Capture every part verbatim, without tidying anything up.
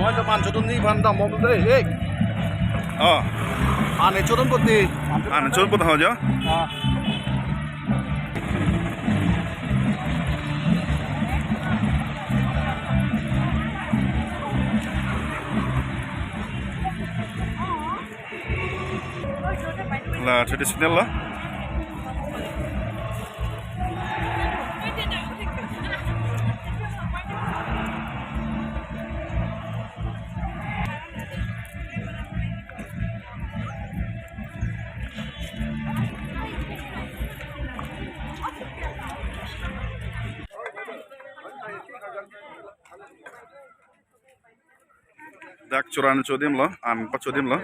Moi jaman chodun ni bhan dam bom dei, eh. Oh. Ane chodun poti. Ane chodun poti ho jo. Ah. La traditional la. Dak churan chodim lo, an pa chodim lo.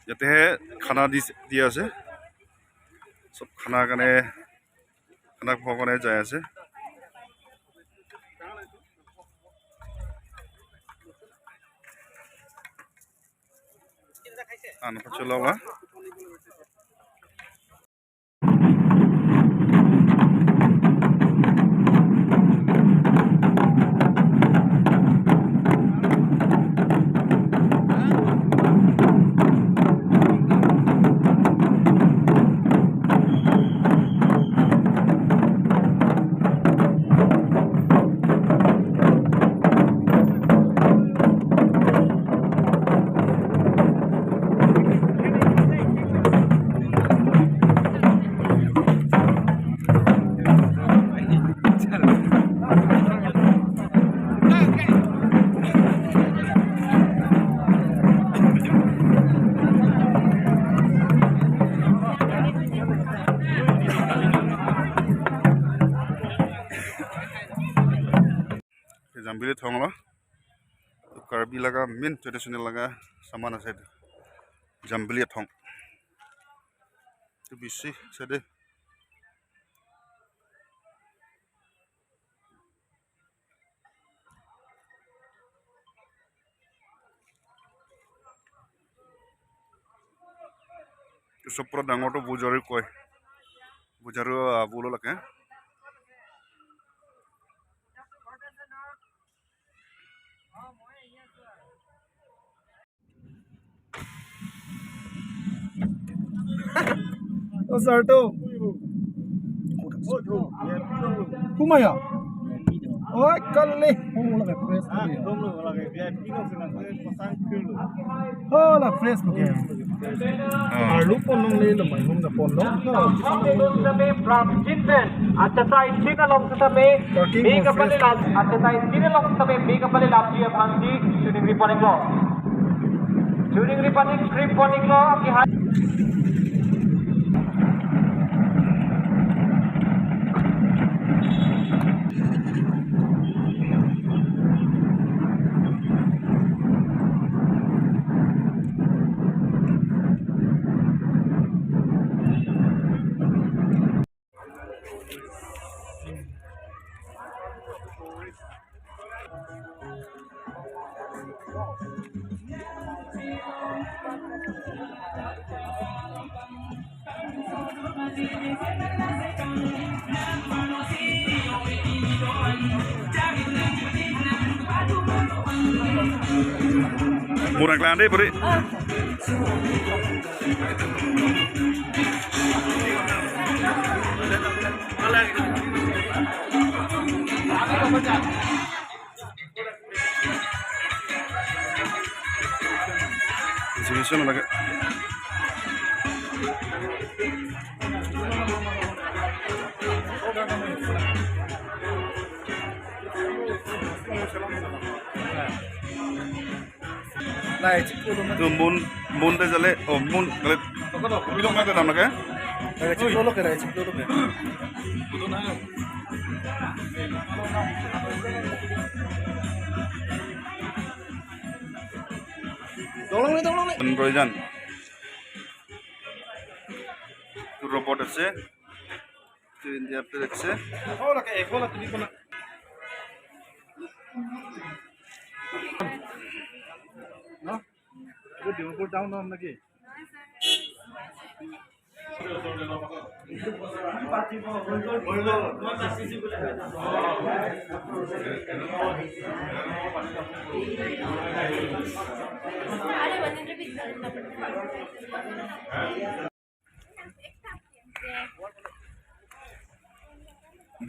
Yate he khana di, di ase. Sob khana karne, khana kho karne jai ase. An pa chula la. Jambili thong lo. Karbi laga main traditional laga saman ase etu. Jambili thong. Tu bisi ase de. Sob pura dangor to bujari koi. Bujari, ah, bulo lake. O sarto. Kumaya. Oi, kalle. Oh, la fresh. Oh, la fresh lo ke. Arlo pon longle lo mai hum na pon long. From Chinmen, achatai Chin along setame, Parking mega office. Palilam, achatai Chin along setame, mega palilam dia bangji, chuning ri pon iklo. Chuning ri pon ik, ri pon iklo, aki hai. Murang lang deh, puri. Exhibition lagi. Nai chiklo lo. Tu mun, mun te jale, oh, mun, kali. Ilong na kedam lagi? Nai chiklo lo ke, nai chiklo lo ke. Tolong ni, tolong ni. Androidan. Tu robot ase. Tu India plate ase. Oh, lagi, eh, bola tu di mana? Dimapur town নাকি?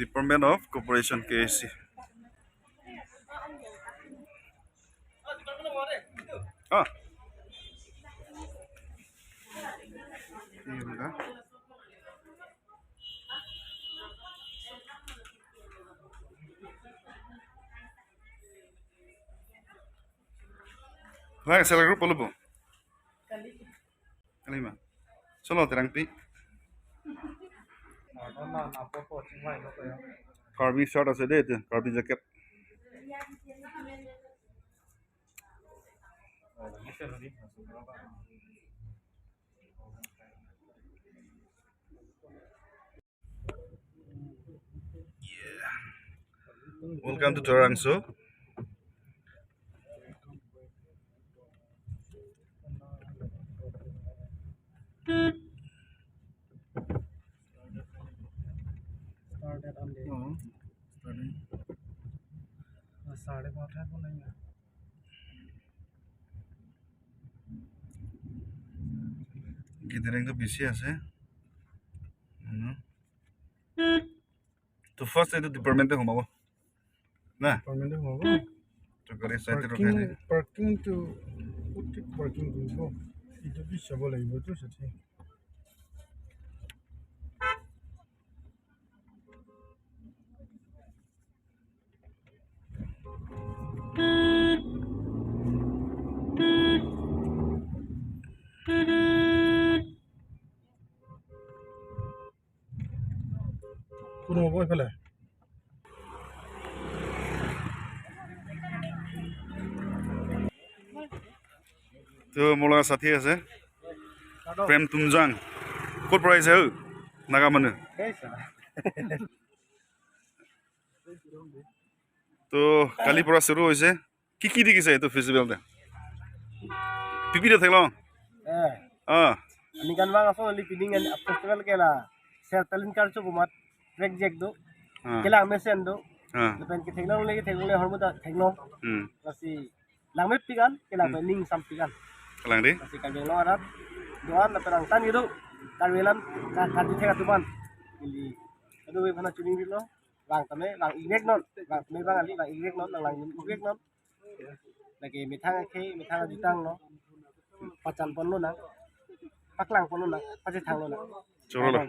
Department of Cooperation, K A C. Ah. Iya, benar. Hai, self group polo bu? Kalima. Solo terang pi. Karbi shirt ase de itu, Karbi jacket. Welcome to Tarangso. Started only. Oh, starting. সাড়ে পাঁচ এখন নাই না। Gathering to bisi ase. Hmm. To first itu department te humabo. Na? Department te humabo. To gari side te rokhai de. Parking, parking to, parking to. Itu bisa boleh itu sih. Kuno boy pala. To mola sathi ase. Prem Tunjang. Kot prize hai? Naga manu. To kali pora suru hoise. Ki ki dikise itu festival te? Pipi de theklong? Eh. Ah. Ani kan bang aso li piding an festival ke la. Ser talin kar cho kumat. Rek jek do. Ah. Kelang mesen do. Ah. Lapen ketheklong le ketheklong le hormu ta theklong. Hmm. Lasi langmepik an, kelang pen ning sampik an. Kalang de? Lasi Karbi Anglong arat doan lapen angtan gitu. Karbi lam ka-, karbi thek atuman. Ili. Aduh, we phana chuning dilo. Vang tame, vang igrek non. Vang tame vang ali, vang igrek non, nang lang igrek non. Lake methang akhei, methang ajutang lo. Pachan ponlo nang. Paklang ponlo nang, pachethang lo nang. Choro lo.